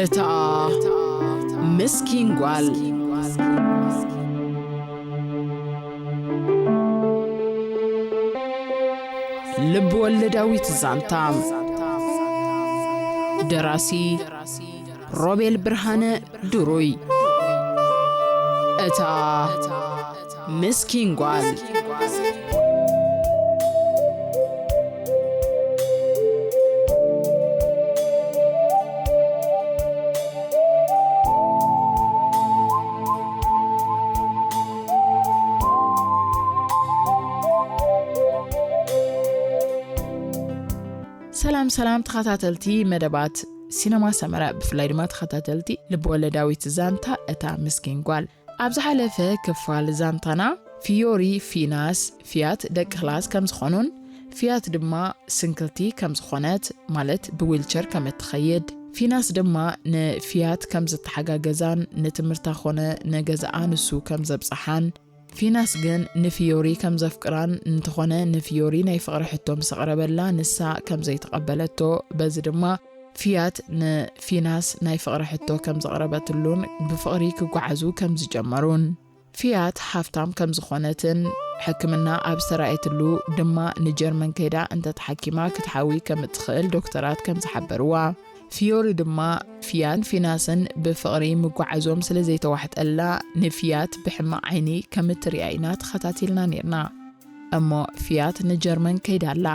እታ ምስኪን ጓል። ልብ ወለዳዊት ዛንታ። ደራሲ ሮቤል ብርሃነ ድሩይ። እታ ምስኪን ጓል። ሰላም ሰላም ተኸታተልቲ መደባት ሲነማ ሰመረ፣ ብፍላይ ድማ ተኸታተልቲ ልብወለዳዊት ዛንታ እታ ምስኪን ጓል። ኣብ ዝሓለፈ ክፋል ዛንታና፣ ፊዮሪ፣ ፊናስ፣ ፊያት ደቂ ክላስ ከም ዝኾኑን ፊያት ድማ ስንክልቲ ከም ዝኾነት፣ ማለት ብዊልቸር ከም እትኸይድ፣ ፊናስ ድማ ንፊያት ከም ዝተሓጋገዛን ንትምህርታ ኾነ ንገዛኣ ንሱ ከም ዘብጽሓን፣ ፊናስ ግን ንፊዮሪ ከም ዘፍቅራን፣ እንተኾነ ንፊዮሪ ናይ ፍቕሪ ሕቶ ምስ ኣቕረበላ ንሳ ከም ዘይተቐበለቶ፣ በዚ ድማ ፊያት ንፊናስ ናይ ፍቕሪ ሕቶ ከም ዘቕረበትሉን ብፍቕሪ ክጓዓዙ ከም ዝጀመሩን። ፊያት ሃፍታም ከም ዝኾነትን ሕክምና ኣብ ዝተራእየትሉ ድማ ንጀርመን ከይዳ እንተተሓኪማ ክትሓዊ ከም እትኽእል ዶክተራት ከም ዝሓበርዋ። ፊዮሪ ድማ ፊያን ፊናስን ብፍቕሪ ምጓዓዞም ስለ ዘይተዋሕጠላ ንፊያት ብሕማቕ ዓይኒ ከም እትሪኣ ኢና ተኸታቲልና ኔርና። እሞ ፊያት ንጀርመን ከይዳ ኣላ።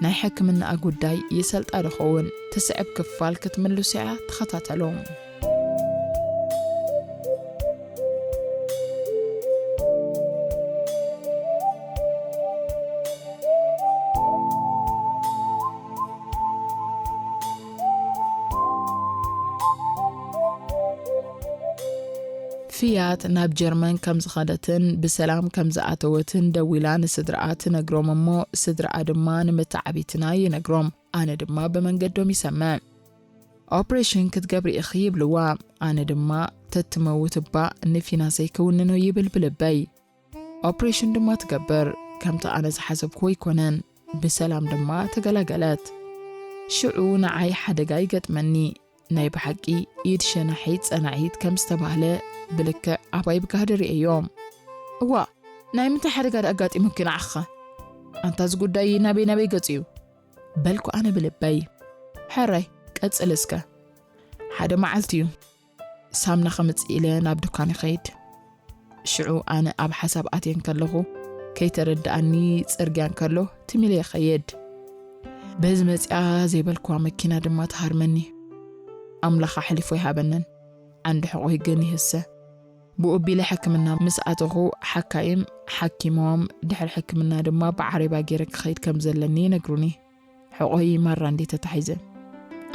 ናይ ሕክምናኣ ጉዳይ ይሰልጣ ዶ ኸውን? ትስዕብ ክፋል ክትምልሱ እያ፣ ተኸታተሉ። ፍያት ናብ ጀርመን ከም ዝኸደትን ብሰላም ከም ዝኣተወትን ደዊላ ንስድራኣ ትነግሮም እሞ፣ ስድራኣ ድማ ንመተዓቢትና ይነግሮም። ኣነ ድማ ብመንገዶም ይሰምዕ። ኦፕሬሽን ክትገብሪ ኢኺ ይብልዋ። ኣነ ድማ፣ "ተትመውት እባ ንፊናሰይ ክውንኖ" ይብል ብልበይ። ኦፕሬሽን ድማ ትገብር። ከምቲ ኣነ ዝሓሰብኩዎ ኣይኮነን። ብሰላም ድማ ተገላገለት። ሽዑ ንዓይ ሓደጋ ይገጥመኒ። ናይ ብሓቂ ኢድ ሸናሒት ጸናዒት ከም ዝተባህለ ብልክዕ ኣባይ ብጋህዲ ርእየዮ። "እዋ፣ ናይ ምንታይ ሓደጋ ደኣ ኣጋጢሙኪ ንዓኺ? ኣንታ እዚ ጉዳይ ናበይ ናበይ ገጹ እዩ?" በልኩ ኣነ ብልበይ። "ሕራይ፣ ቀጽል እስከ። ሓደ መዓልቲ እዩ። ሳምና ከምጽእ ኢለ ናብ ድኳን ይኸይድ። ሽዑ ኣነ ኣብ ሓሳብ ኣትየ እንከለኹ፣ ከይተረድኣኒ ጽርግያ እንከሎ ትም ኢለ ይኸይድ። በዚ መጺኣ ዘይበልክዋ መኪና ድማ ትሃርመኒ። ኣምላኽ ኣሕሊፉ ይሃበንን። ዓንዲ ሕቖይ ግን ይህሰ። ብኡ ኣቢለ ሕክምና ምስ ኣተኹ፣ ሓካይም ሓኪሞም፣ ድሕሪ ሕክምና ድማ ብዓሬባ ገይረ ክኸይድ ከም ዘለኒ ይነግሩኒ። ሕቖይ ማራ እንዴ ተታሒዘ።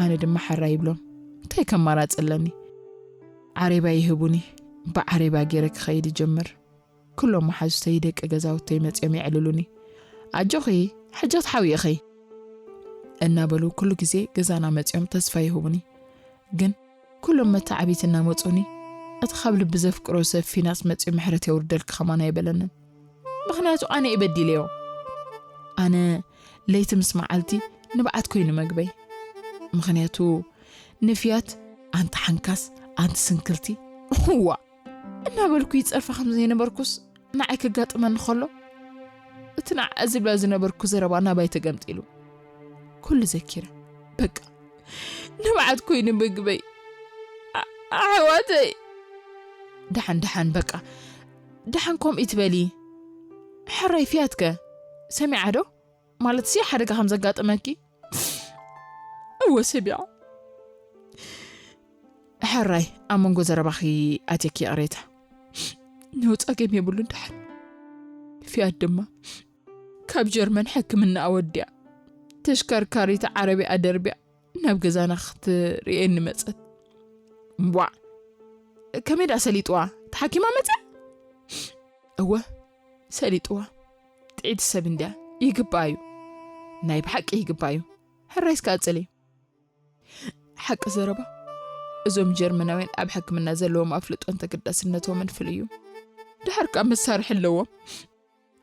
ኣነ ድማ ሕራይ ይብሎም። እንታይ ከማራጺ ኣለኒ? ዓሬባ ይህቡኒ። ብዓሬባ ገይረ ክኸይድ ይጀምር። ኩሎም መሓዙተይ፣ ደቂ ገዛውተይ መጺኦም የዕልሉኒ። "ኣጆኺ፣ ሕጂ ክትሓዊ ኢኺ" እናበሉ ኩሉ ግዜ ገዛና መጺኦም ተስፋ ይህቡኒ። ግን ኩሎም መተዓቢቲ እናመጹኒ፣ እቲ ካብ ልቢ ዘፍቅሮ ሰብ ፊናስ መጺኡ ምሕረት የውርደልኪ ከማን ኣይበለንን። ምኽንያቱ ኣነ እየ በዲለዮ። ኣነ ለይቲ ምስ መዓልቲ ንብዓት ኮይኑ መግበይ። ምኽንያቱ ንፍያት፣ "ኣንቲ ሓንካስ፣ ኣንቲ ስንክልቲ፣ እዋ" እናበልኩ ይጸርፋ ከም ዘይነበርኩስ፣ ንዓይ ከጋጥመኒ ከሎ፣ እቲ ንዓ ዝብላ ዝነበርኩ ዘረባ ናባይ ተገምጢሉ። ኩሉ ዘኪረ። በቃ፣ ንብዓት ኮይኑ ምግበይ። ኣ-፣ ኣሕዋተይ። ደሓን፣ ደሓን፣ በቃ። ደሓን ከምኡ ይትበሊ። ሕራይ ፍያትከ? ሰሚዓ ዶ? ማለትሲ ሓደጋ ከም ዘጋጠመኪ? እወ፣ ሰሚዓ። ሕራይ፣ ኣብ መንጎ ዘረባኺ ኣትየኪ ይቕሬታ። ኖ፣ ጸገም የብሉን። ደሓን። ፍያት ድማ ካብ ጀርመን ሕክምና ኣወዲኣ፣ ተሽከርካሪት ዓረቢያ ደርቢያ ናብ ገዛና ክትርእየኒ መጸት። ዋዕ! ከመይ ደኣ ሰሊጥዋ? ተሓኪማ መጺኣ? እወ፣ ሰሊጥዋ። ጥዕይቲ ሰብ እንድያ። ይግባእ እዩ። ናይ ብሓቂ ይግባእ እዩ። ሕራይ እስከ ቀጽሊ። ሓቂ ዘረባ፣ እዞም ጀርመናውያን ኣብ ሕክምና ዘለዎም ኣፍልጦን ተገዳስነቶምን ፍሉይ እዩ። ድሓር ከኣ መሳርሒ ኣለዎም።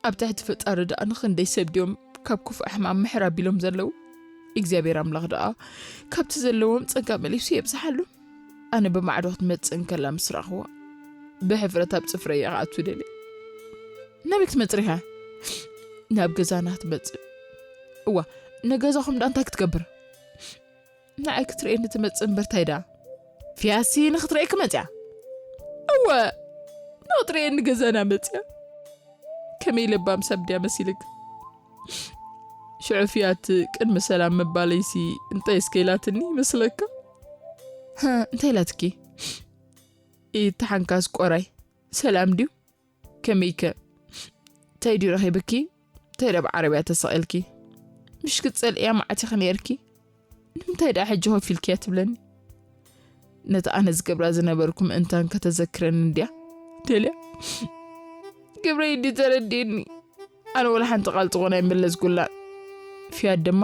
ኣብ ትሕቲ ፈጣሪ ደኣ ንኽንደይ ሰብ ድዮም ካብ ክፉእ ሕማም ምሕር ኣቢሎም ዘለዉ? እግዚኣብሔር ኣምላኽ ደኣ ካብቲ ዘለዎም ጸጋ መሊሱ የብዝሓሉ። ኣነ ብማዕዶ ክትመጽእ እንከላ ምስ ረኣኽዋ፣ ብሕፍረት ኣብ ጽፍረይ እየ ክኣቱ ደልየ። ናበይ ክትመጽእ ርኢኻ? ናብ ገዛና ክትመጽእ። እዋ፣ ንገዛኹም ደኣ እንታይ ክትገብር? ንዓይ ክትርእየኒ ትመጽእ እምበር እንታይ ደኣ? ፍያሲ ንኽትርእየኪ መጽያ? እወ፣ ንኽትርእየኒ ገዛና መጽያ። ከመይ ለባም ሰብ ድያ መሲልክ? ሽዑ ፍያት ቅድሚ ሰላም ምባለይሲ እንጠየስከ ኢላትኒ ይመስለካ? እንታይ ኢላትኪ? ኢተሓንካስ ቆራይ ሰላም ድዩ? ከመይከ? እንታይ ድዩ ረኺብኪ? እንታይ ደኣ ብዓረብያ ተሰቒልኪ? ምሽ ክትጸልእያ መዓት ኢኺ ነይርኪ? ንምንታይ ደኣ ሕጂ ኮፍ ኢልክያ ትብለኒ? ነቲ ኣነ ዝገብራ ዝነበርኩ ምእንታን ከተዘክረኒ እንድያ ደልያ። ግብረይ እንዲ ተረዲእኒ። ኣነ ወላ ሓንቲ ቃል ዝኾነ ኣይመለስኩላን። ፍያት ድማ፣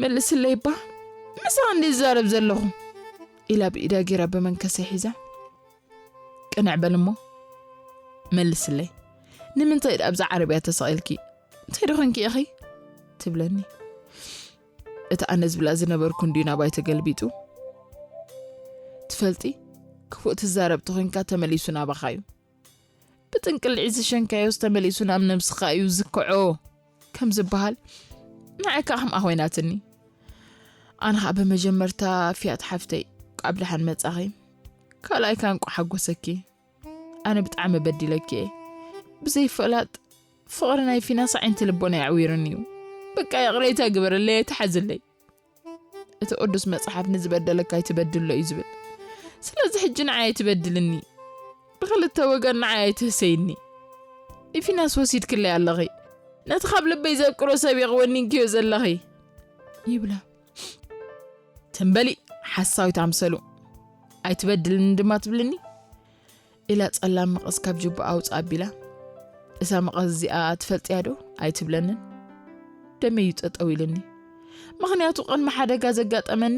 "መልስለይ እባ፣ ምሳኻ እንዲ ዝዛረብ ዘለኹ?" ኢላ ብኢዳ ገይራ ብመንከሰይ ሒዛ፣ "ቅንዕ በል እሞ መልስለይ፣ ንምንታይ ደኣ ኣብዛ ዓረብያ ተሰቒልኪ? እንታይ ዶ ኮንኪ ኢኺ?" ትብለኒ። እቲ ኣነ ዝብላ ዝነበርኩ እንድዩ ናባይ ተገልቢጡ። ትፈልጢ፣ ክፉእ ትዛረብ ተኾይንካ ተመሊሱ ናባኻ እዩ። ብጥንቅልዒ ዝሸንካዮስ ተመሊሱ ናብ ነብስኻ እዩ ዝክዖ ከም ዝበሃል፣ ንዓይ ከኣ ከምኣ ኮይናትኒ። ኣነ ኸኣ ብመጀመርታ፣ "ፍያት ሓፍተይ፣ እንቋዕ ብደሓን መጻኺ። ካልኣይ ከኣ እንቋዕ ሓጎሰኪ። ኣነ ብጣዕሚ በዲለኪ እየ። ብዘይፈላጥ ፍቕሪ ናይ ፊናስ ኣዒንቲ ልቦናይ ኣዕዊሩኒ እዩ። በቃ ይቕሬታ ግበረለይ፣ ኣይትሓዝለይ። እቲ ቅዱስ መጽሓፍ ንዝበደለካ ኣይትበድሎ እዩ ዝብል። ስለዚ ሕጂ ንዓይ ኣይትበድልኒ። ብኽልተ ወገን ንዓይ ኣይትህሰይኒ። ንፊናስ ወሲድክለይ ኣለኺ። ነቲ ካብ ልበይ ዘፍቅሮ ሰብ ኢኺ ወኒንክዮ ዘለኺ" ይብላ። "ትም በሊ ሓሳዊት ኣምሰሉ፣ ኣይትበድልኒ ድማ ትብልኒ?" ኢላ ጸላም መቐስ ካብ ጅቡኣ ኣውጽኣ ኣቢላ። "እዛ መቐስ እዚኣ ትፈልጥያ ዶ?" ኣይትብለንን። ደመይ እዩ ጠጠው ኢልኒ። ምኽንያቱ ቅድሚ ሓደጋ ዘጋጠመኒ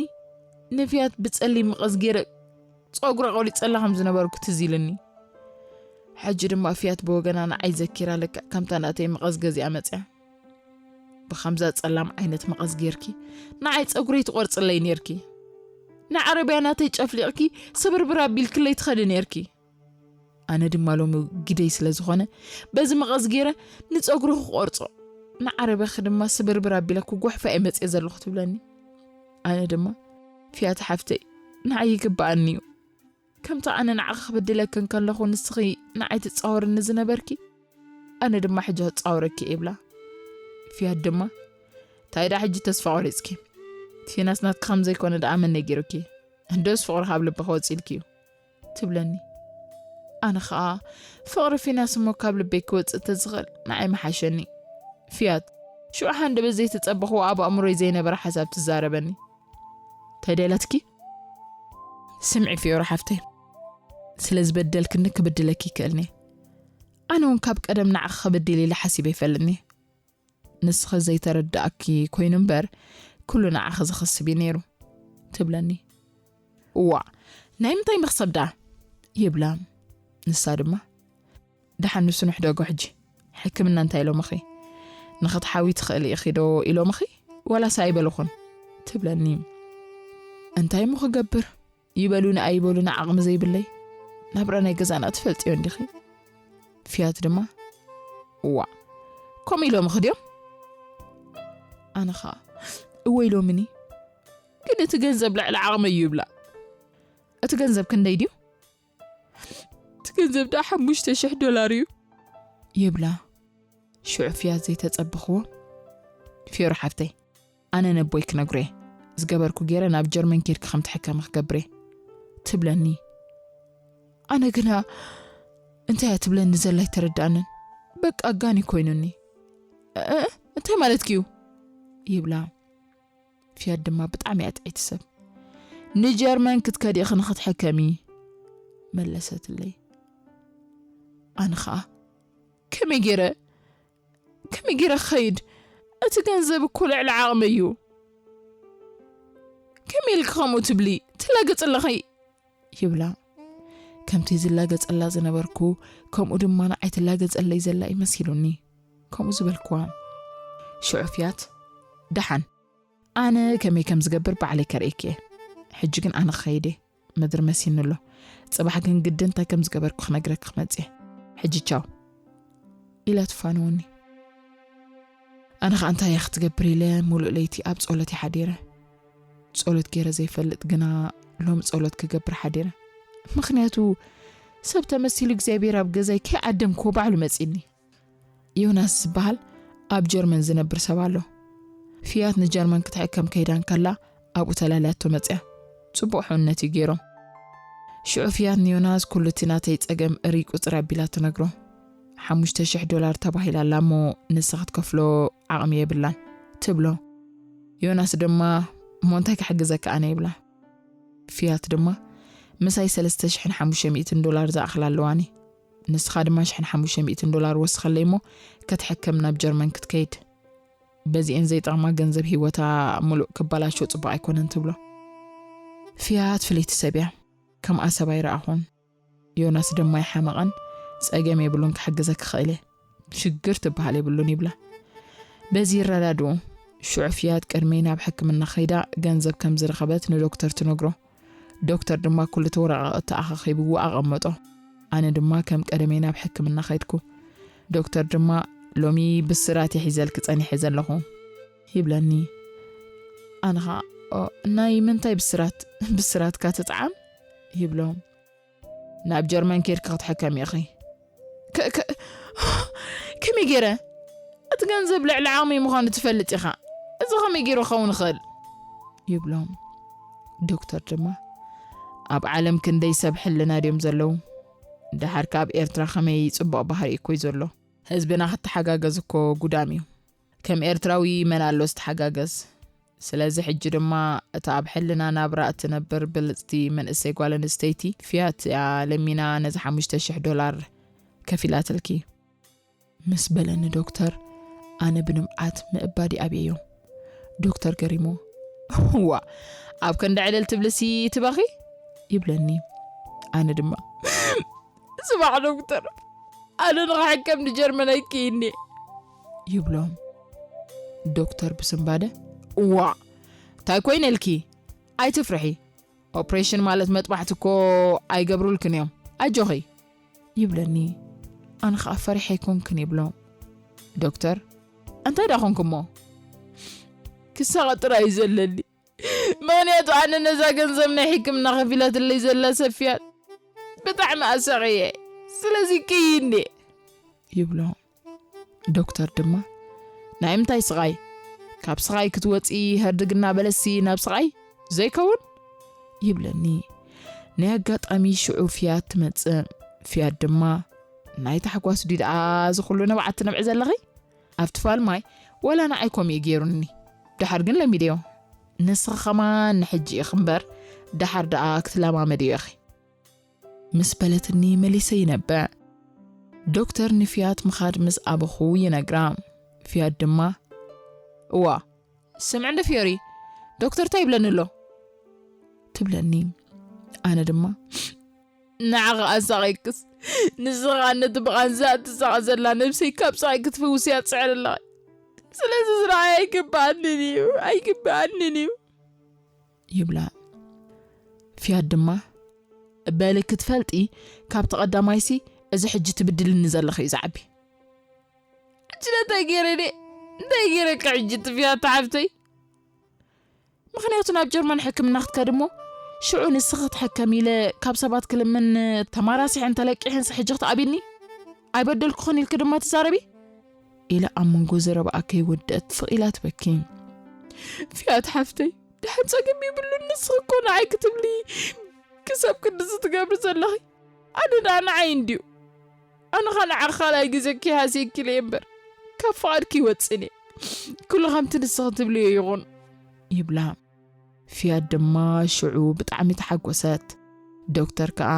ንፍያት ብጸሊም መቐስ ገይረ ጸጉራ ቆሪጸላ ከም ዝነበርኩ ትዝ ኢልኒ። ሕጂ ድማ ፍያት ብወገና ንዓይ ዘኪራ ለክዕ ከምታ ናተይ መቐስ ገዚኣ መጽያ። "ብኸምዛ ጸላም ዓይነት መቐስ ጌርኪ ንዓይ ጸጉረይ ትቖርጽለይ ኔርኪ። ንዓረብያ ናተይ ጨፍሊቕኪ ስብርብር ኣቢልክለይ ትኸዲ ኔርኪ። ኣነ ድማ ሎሚ ግደይ ስለ ዝኾነ በዚ መቐስ ጌረ ንጸጉርኺ ክቖርጾ፣ ንዓረብያኺ ድማ ስብርብር ኣቢለ ክጉሕፋ እየ መጽየ ዘለኹ" ትብለኒ። ኣነ ድማ፣ "ፍያት ሓፍተይ፣ ንዓይ ይግብኣኒ እዩ። ከምቲ ኣነ ንዓኺ ክብድለኪ እንከለኹ ንስኺ ንዓይ ትጻወርኒ ዝነበርኪ፣ ኣነ ድማ ሕጂ ክጻወረኪ እየ" ይብላ። ፍያት ድማ፣ "እንታይ ደኣ ሕጂ ተስፋ ቆሪጽኪ? ፊናስ ናትኪ ከም ዘይኮነ ደኣ መን ነጊሩኪ? እንዶስ ፍቕሪ ካብ ልብኺ ወጺእልኪ እዩ?" ትብለኒ። ኣነ ኸኣ፣ "ፍቕሪ ፊናስ እሞ ካብ ልበይ ክወጽእ ተዝኽእል ንዓይ ምሓሸኒ። ፍያት፣ ሽዑ ሓንደ በዘይተጸበኽዎ ኣብ ኣእምሮይ ዘይነበረ ሓሳብ ትዛረበኒ። እንታይ ደለትኪ? ስምዒ ፍዮሪ ሓፍተይ፣ ስለ ዝበደልክኒ ክብድለኪ ይክእልኒ። ኣነ እውን ካብ ቀደም ንዓኺ ክብድል ኢለ ሓሲበ ይፈልጥኒ። ንስኺ ዘይተረዳእኪ ኮይኑ እምበር፣ ኩሉ ንዓኺ ዝኸስብ እዩ ነይሩ" ትብለኒ። "እዋእ፣ ናይ ምንታይ መኽሰብ ደኣ?" ይብላ። ንሳ ድማ፣ "ደሓን ንሱ ንሕደጎ ሕጂ። ሕክምና እንታይ ኢሎምኺ? ንኽትሓዊ ትኽእሊ ኢኺ ዶ ኢሎምኺ? ዋላስ ኣይበልኹን?" ትብለኒ። እንታይ እሞ ክገብር? ይበሉኒ ኣይበሉኒ ዓቕሚ ዘይብለይ። ናብራ ናይ ገዛና ትፈልጥዮ እንዲኺ? ፍያት ድማ፣ "እዋእ፣ ከምኡ ኢሎምኺ ድዮም?" ኣነ ኸኣ፣ "እወ ኢሎምኒ፣ ግን እቲ ገንዘብ ልዕሊ ዓቕመይ እዩ" ይብላ። "እቲ ገንዘብ ክንደይ ድዩ?" "እቲ ገንዘብ ደኣ ሓሙሽተ ሽሕ ዶላር እዩ" ይብላ። ሽዑ ፍያት ዘይተጸበኽዎ፣ "ፍዮሪ ሓፍተይ፣ ኣነ ነቦይ ክነግሮ እየ። ዝገበርኩ ገይረ ናብ ጀርመን ኬድኪ ከም ትሕከሚ ክገብር እየ" ትብለኒ። ኣነ ግና እንታይ እያ ትብለኒ ዘላ ኣይተረድኣንን። በቃ ጋኒ ኮይኑኒ። "እ-፣ እ-፣ እንታይ ማለትኪ እዩ?" ይብላ። ፍያት ድማ ብጣዕሚ እያ ጥዕይቲ ሰብ። "ንጀርመን ክትከዲ ኢኺ ንኽትሕከሚ" መለሰትለይ። ኣነ ኸኣ፣ "ከመይ ገይረ? ከመይ ገይረ ክኸይድ? እቲ ገንዘብ እኮ ልዕሊ ዓቕመይ እዩ። ከመይ ኢልኪ ከምኡ ትብሊ? ትላገጺ ኣለኺ" ይብላ። ከምቲ ዝላገጸላ ዝነበርኩ፣ ከምኡ ድማ ንዓይ ትላገጸለይ ዘላ እዩ መሲሉኒ። ከምኡ ዝበልክዋ። ሽዑ ፍያት፣ "ደሓን፣ ኣነ ከመይ ከም ዝገብር ባዕለይ ከርእየኪ እየ። ሕጂ ግን ኣነ ክኸይድ እየ። ምድሪ መሲኒ ኣሎ። ጽባሕ ግን ግዲ እንታይ ከም ዝገበርኩ ክነግረኪ ክመጽእ እየ። ሕጂ ቻው። ኢላ ትፋነወኒ። ኣነ ኸኣ እንታይ እየ ክትገብር ኢለ ሙሉእ ለይቲ ኣብ ጸሎት እየ ሓዲረ። ጸሎት ገይረ ዘይፈልጥ ግና ሎም ጸሎት ክገብር ሓዲረ። ምኽንያቱ ሰብ ተመሲሉ እግዚኣብሔር ኣብ ገዛይ ከይዓደምክዎ ባዕሉ መጺኒ። ዮናስ ዝበሃል ኣብ ጀርመን ዝነብር ሰብ ኣሎ። ፍያት ንጀርመን ክትሕከም ከይዳ እንከላ ኣብኡ ተላልያቶ መጽያ። ጽቡቕ ሕውነት እዩ ገይሮም። ሽዑ ፍያት ንዮናስ ኩሉ እቲ ናተይ ጸገም እርይ ቁጽር ኣቢላ ትነግሮ። ሓሙሽተ ሽሕ ዶላር ተባሂላ ኣላ እሞ ንስኻ ክትከፍሎ ዓቕሚ የብላን ትብሎ። ዮናስ ድማ እሞ እንታይ ክሕግዘካ ኣነ ይብላ። ፍያት ድማ ምሳይ ሰለስተ ሽሕን ሓሙሽተ ሚእትን ዶላር ዝኣኽል ኣለዋኒ። ንስኻ ድማ ሽሕን ሓሙሽተ ሚእትን ዶላር ወስኸለይ እሞ ክትሕከም ናብ ጀርመን ክትከይድ። በዚኤን ዘይጠቕማ ገንዘብ ህይወታ ሙሉእ ክበላሾ ጽቡቕ ኣይኮነን ትብሎ። ፍያት ፍልይቲ ሰብ እያ። ከምኣ ሰብ ኣይረኣኹን። ዮናስ ድማ ይሓመቐን ጸገም የብሉን ክሕግዘ ክኽእል እየ። ሽግር ትበሃል የብሉን ይብላ። በዚ ይረዳድኡ። ሽዑ ፍያት ቅድመይ ናብ ሕክምና ከይዳ ገንዘብ ከም ዝረኸበት ንዶክተር ትነግሮ። ዶክተር ድማ ኩሉ እቲ ወረቓቕቲ ኣኻኺብዎ ኣቐመጦ። ኣነ ድማ ከም ቀደመይ ናብ ሕክምና ከይድኩ። ዶክተር ድማ ሎሚ ብስራት እየ ሒዘልኪ ጸኒሐ ዘለኹ ይብለኒ። ኣነ ኸኣ "ኦ፣ ናይ ምንታይ ብስራት? ብስራትካ ትጥዓም?" ይብሎ። "ናብ ጀርመን ኬድኪ ክትሕከሚ ኢኺ። ከ- ከ- ከመይ ገይረ? እቲ ገንዘብ ልዕሊ ዓቕመይ ምዃኑ ትፈልጥ ኢኻ። እዚ ከመይ ገይሩ ክኸውን ይኽእል?" ይብሎም። ዶክተር ድማ "ኣብ ዓለም ክንደይ ሰብ ሕልና ድዮም ዘለዉ? ደሓር ካብ ኤርትራ ከመይ ጽቡቕ ባህሪ እኮ እዩ ዘሎ። ህዝብና ክተሓጋገዝ እኮ ጉዳም እዩ። ከም ኤርትራዊ መን ኣሎ ዝተሓጋገዝ? ስለዚ ሕጂ ድማ እታ ኣብ ሕልና ናብራ እትነብር ብልጽቲ መንእሰይ ጓል ኣንስተይቲ ፍያት እያ ለሚና ነዚ ሓሙሽተ ሽሕ ዶላር ከፊላትልኪ" ምስ በለኒ ዶክተር፣ ኣነ ብንብዓት ምእባድ ይኣብየዮ። ዶክተር ገሪሙ "ዋ፣ ኣብ ክንዲ ዕልል ትብልሲ ትበኺ?" ይብለኒ። ኣነ ድማ "ስማዕ ዶክተር፣ ኣነ ንኽሕከም ንጀርመን ኣይክይኒ" ይብሎም። ዶክተር ብስንባደ "እዋ፣ እንታይ ኮይነልኪ? ኣይትፍርሒ። ኦፕሬሽን ማለት መጥባሕቲ እኮ ኣይገብሩልክን እዮም። ኣጆኺ" ይብለኒ። ኣነ ኸኣ ፈሪሐ ኣይኮንክን ይብሎ። ዶክተር "እንታይ ደኣ ኮንኩ እሞ?" "ክሳቐ ጥራይ እዩ ዘለኒ። ምኽንያቱ ኣነ ነዛ ገንዘብ ናይ ሕክምና ከፊላትለይ ዘላ ሰብ ፍያት ብጣዕሚ ኣሳቕየ። ስለዚ ክይኒ" ይብሎ። ዶክተር ድማ "ናይ ምንታይ ስቓይ? ካብ ስቓይ ክትወጺ ህርድግ እናበለሲ ናብ ስቓይ ዘይከውን?" ይብለኒ። ናይ ኣጋጣሚ ሽዑ ፍያት ትመጽእ። ፍያት ድማ "ናይ ታሕጓስ ድዩ ደኣ እዚ ኩሉ ንብዓት ትነብዒ ዘለኺ? ኣብቲ ፋልማይ ወላ ንዓይ ከምኡ እዩ ገይሩኒ። ደሓር ግን ለሚደዮ። ንስኺ ከማን ንሕጂ ኢኺ እምበር ደሓር ደኣ ክትለማመድዮ ኢኺ" ምስ በለትኒ መሊሰ ይነብዕ። ዶክተር ንፍያት ምኻድ ምስ ኣበኹ ይነግራ። ፍያት ድማ "እዋ፣ ስምዕ እንደ ፊዮሪ፣ ዶክተር እንታይ ይብለኒ ኣሎ?" ትብለኒ። ኣነ ድማ "ንዓኺ ኣሳቒክስ፣ ንስኺ ከኣ ነቲ ብቓንዛ እትሳቐ ዘላ ነብሰይ ካብ ስቓይ ክትፍውስያ ትጽዕሪ ኣለኺ። ስለዚ ዝረኣይ ኣይግብኣንን እዩ፣ ኣይግብኣንን እዩ" ይብላ። ፍያት ድማ "በሊ ክትፈልጢ፣ ካብቲ ቀዳማይሲ እዚ ሕጂ ትብድልኒ ዘለኺ እዩ ዝዓቢ።" "ሕጂ እንታይ ገይረ እየ? እንታይ ገይረኪ ሕጂ እቲ ፍያት ሓፍተይ?" "ምኽንያቱ ናብ ጀርመን ሕክምና ክትከድ እሞ ሽዑ ንስኺ ክትሕከም ኢለ ካብ ሰባት ክልምን ተማራሲሐን ተለቂሐንስ ሕጂ ክትኣብኒ? ኣይበደልኩኽን ኢልኪ ድማ ትዛረቢ?" ኢለ ኣብ መንጎ ዘረባኣ ከይወደት ስቕ ኢላ ትበኪ። "ፍያት ሓፍተይ፣ ደሓን ጸገም የብሉን፣ ንስኺ እኮ ንዓይ ክትብሊ ክሳብ ክንድዚ ትገብሪ ዘለኺ፣ ኣነ ደኣ ንዓይ እንድዩ። ኣነ ኸኣ ንዓኺ ካልኣይ ግዜ ከይሃስየኪ ኢለ እየ እምበር፣ ካብ ፍቓድኪ ይወጽእን እየ። ኩሉ ከምቲ ንስኺ ትብልዮ ይኹን" ይብላ። ፍያት ድማ ሽዑ ብጣዕሚ ተሓጎሰት። ዶክተር ከኣ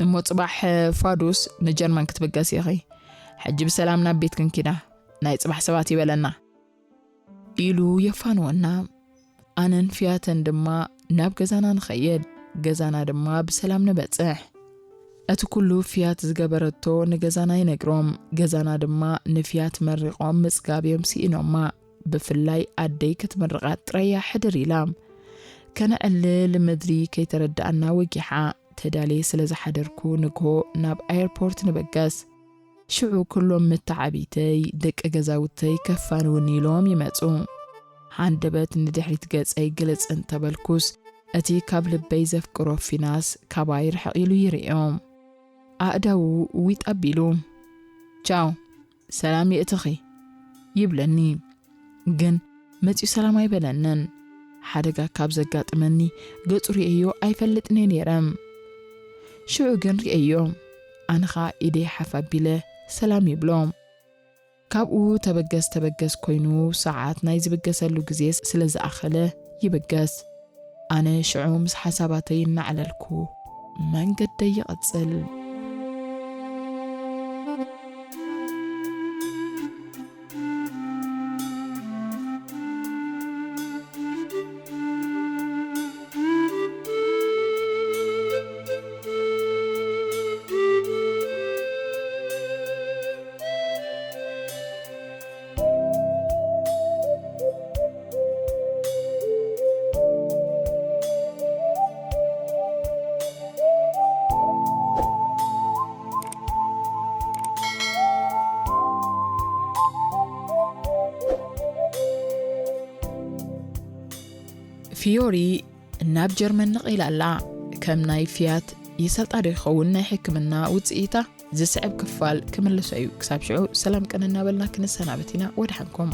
"እሞ ጽባሕ ፋዱስ ንጀርመን ክትብገስ ኢኺ። ሕጂ ብሰላም ናብ ቤትክን ኪዳ፣ ናይ ጽባሕ ሰባት ይበለና" ኢሉ የፋንወና። ኣነን ፍያተን ድማ ናብ ገዛና ንኸይድ፣ ገዛና ድማ ብሰላም ንበጽሕ። እቲ ኩሉ ፍያት ዝገበረቶ ንገዛና ይነግሮም፣ ገዛና ድማ ንፍያት መሪቖም ምጽጋብ እዮም ስኢኖማ። ብፍላይ ኣደይ ክትምርቓ ጥራይ እያ ሕድር ኢላ። ከነዕልል ምድሪ ከይተረድኣና ወጊሓ። ተዳልየ ስለ ዝሓደርኩ ንግሆ ናብ ኣየርፖርት ንበገስ። ሽዑ ኩሎም መተዓቢተይ ደቂ ገዛውተይ ከፋንውኒ ኢሎም ይመጹ። ሃንደበት ንድሕሪት ገጸይ ግልጽ እንተበልኩስ እቲ ካብ ልበይ ዘፍቅሮ ፊናስ ካባይ ርሕቕ ኢሉ ይርእዮ። ኣእዳዉ ዊጥ ኣቢሉ፣ "ቻው፣ ሰላም የእትኺ" ይብለኒ። ግን መጺኡ ሰላም ኣይበለንን። ሓደጋ ካብ ዘጋጥመኒ ገጹ ርእየዮ ኣይፈልጥን እየ ነይረ። ሽዑ ግን ርእየዮ። ኣነ ኸኣ ኢደይ ሓፍ ኣቢለ ሰላም ይብሎ። ካብኡ ተበገስ ተበገስ ኮይኑ፣ ሰዓት ናይ ዝብገሰሉ ግዜ ስለ ዝኣኸለ ይብገስ። ኣነ ሽዑ ምስ ሓሳባተይ እናዕለልኩ መንገደይ ይቕጽል። ፊዮሪ ናብ ጀርመን ነቒላ ኣላ። ከም ናይ ፊያት ይሰልጣ ዶ ይኸውን ናይ ሕክምና ውጽኢታ? ዝስዕብ ክፋል ክምልሶ እዩ። ክሳብ ሽዑ ሰላም ቅን እናበልና ክንሰናበት ኢና። ወድሓንኩም።